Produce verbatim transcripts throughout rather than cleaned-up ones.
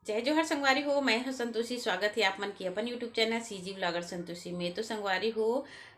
जय जोहार संगवारी हो, मैं हूं संतोषी। स्वागत है आप मन के अपन YouTube channel CG blogger Santoshi में। तो संगवारी हो,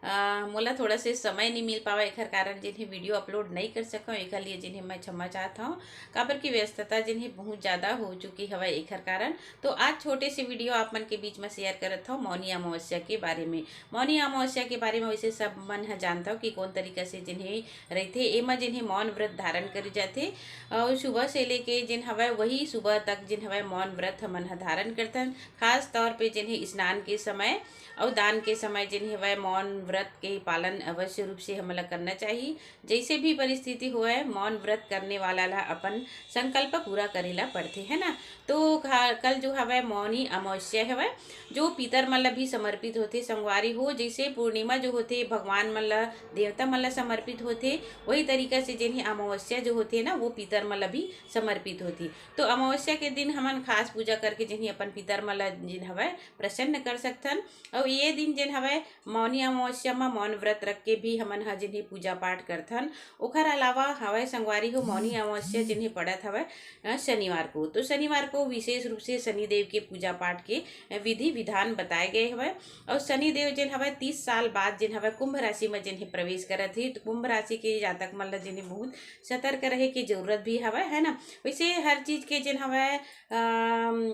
अ, मोला थोड़ा से समय नहीं मिल पावा, एखर कारण जिन्हें वीडियो अपलोड नहीं कर सकूं, एखर लिए जिन्हें मैं क्षमा चाहत हूं, काबर की व्यस्तता जिन्हें बहुत ज़्यादा हो चुकी हवय एखर कारण। तो आज छोटे से वीडियो आप मन के बीच में शेयर करत हूं मौनी अमावस्या के बारे में। मौनी अमावस्या के बारे में वैसे सब मन ह जानत हव कि कौन तरीका से जिन्हें रहिथे, एमा जिन्हें मौन व्रत धारण करे जाथे और सुबह से लेके जिन हवय वही सुबह तक जिन हवय मौन व्रत हमन ह धारण करथन। खास तौर पे जिन्हें स्नान के समय और दान के समय जिन हवय मौन व्रत के पालन अवश्य रूप से हमन ला करना चाहिए। जैसे भी परिस्थिति होए, मौन व्रत करने वाला ला अपन संकल्प पूरा करे ला पड़थे, है ना। तो कल जो हवय मौनी अमावस्या हवय, जो पितर मन ला भी समर्पित होथे संगवारी हो। जैसे पूर्णिमा जो होथे भगवान मन ला, देवता मन ला समर्पित होथे, वही तरीका से जेन ही अमावस्या जो होथे ना, वो पितर मन ला भी समर्पित होथे। तो अमावस्या के दिन हमन खास पूजा करके जेन ही अपन पितर मन ला जेन हवय प्रसन्न कर सकथन। और ये दिन जेन हवय मौनी अमावस्या म मौन व्रत रख के भी हमन ह जेन ही पूजा पाठ करथन। ओखर अलावा हवय संगवारी हो, मौनी अमावस्या जेन ही पड़त हवय शनिवार को। तो शनिवार को विशेष रूप से शनिदेव के पूजा पाठ के विधि विधान बताए गए हवय। और शनिदेव जेन हवय तीस साल बाद जेन हवय कुंभ राशि में जेन ही प्रवेश करत ही, तो कुंभ राशि के जातक मन ल जेन ही बहुत सतर्क रहे के जरूरत भी हवय, है ना। वैसे हर चीज के जेन हवय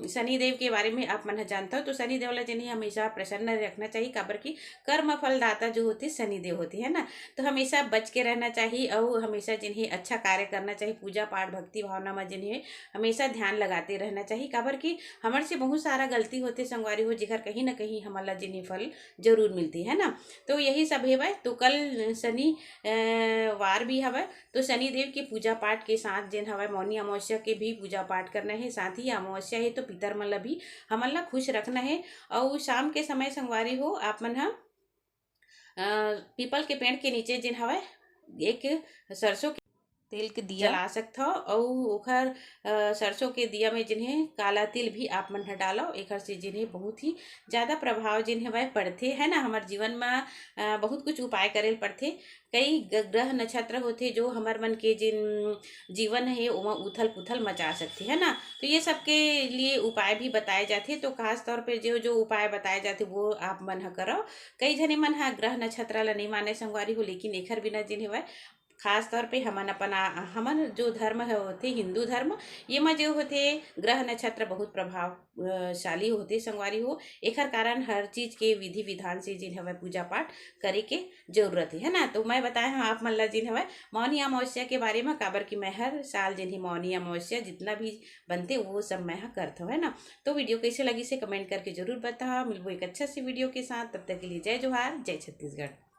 शनिदेव के बारे में आप मन ह जानता हो, तो शनिदेव ला जेन ही हमेशा प्रसन्न रखना चाहिए, काबर की कर्म फलदाता जो होते शनिदेव होते, है ना। तो हमेशा बच के रहना चाहिए और हमेशा जेन ही अच्छा कार्य करना चाहिए, पूजा पाठ भक्ति भावना में जेन ही हमेशा ध्यान लगाते रहना चाहिए, काबर कि हमर से बहुत सारा गलती होते संगवारी हो, जेकर कहीं ना कहीं हमन ला जेन ही फल जरूर मिलती है ना। तो यही सब हेवय। तो कल शनि वार भी हवय, तो शनिदेव के पूजा पाठ के साथ जेन हवय मौनी अमावस्या के भी पूजा पाठ करना है। साथ ही अमावस्या है तो पितर मन ला भी हमन ला खुश रखना है। और शाम के समय संगवारी हो, आप मन ह पीपल के पेड़ के नीचे जेन हवय एक सरसों के तेल के दिया जला सकथव। अउ ओखर सरसों के दिया में जिन्हें काला तिल भी आप मन ह डालो, एखर से जिन्हें बहुत ही ज्यादा प्रभाव जिन्हें वह पड़थे, है ना। हमर जीवन में बहुत कुछ उपाय करे पड़थे। कई ग्रह नक्षत्र होथे जो हमर मन के जिन जीवन है ओमा उथल पुथल मचा सकथे, है ना। तो ये सबके लिए उपाय भी बताए जाथे। तो खास तौर पे जो जो उपाय बताए जाथे वो आप मन ह करो। कई झने मन ह ग्रह नक्षत्र ला नहीं माने संगवारी हो, लेकिन एखर बिना जिन हवय खास तौर पे हमन अपन हमन जो धर्म है होथे हिंदू धर्म, ये मा जो होथे ग्रह नक्षत्र बहुत प्रभावशाली होथे संगवारी हो। एखर कारण हर चीज के विधि विधान से जिन हवय पूजा पाठ करे के जरूरत है, है ना। तो मैं बताए हूँ आप मन ला जिन हवय मौनी अमावस्या के बारे में, काबर कि मैं हर साल जिन ही मौनी अमावस्या जितना भी बनते वो सब मैं ह करत हूँ, है ना। तो वीडियो कैसे लगी से कमेंट करके जरूर बताओ। मिलबो एक अच्छा से वीडियो के साथ, तब तक के लिए जय जोहार, जय छत्तीसगढ़।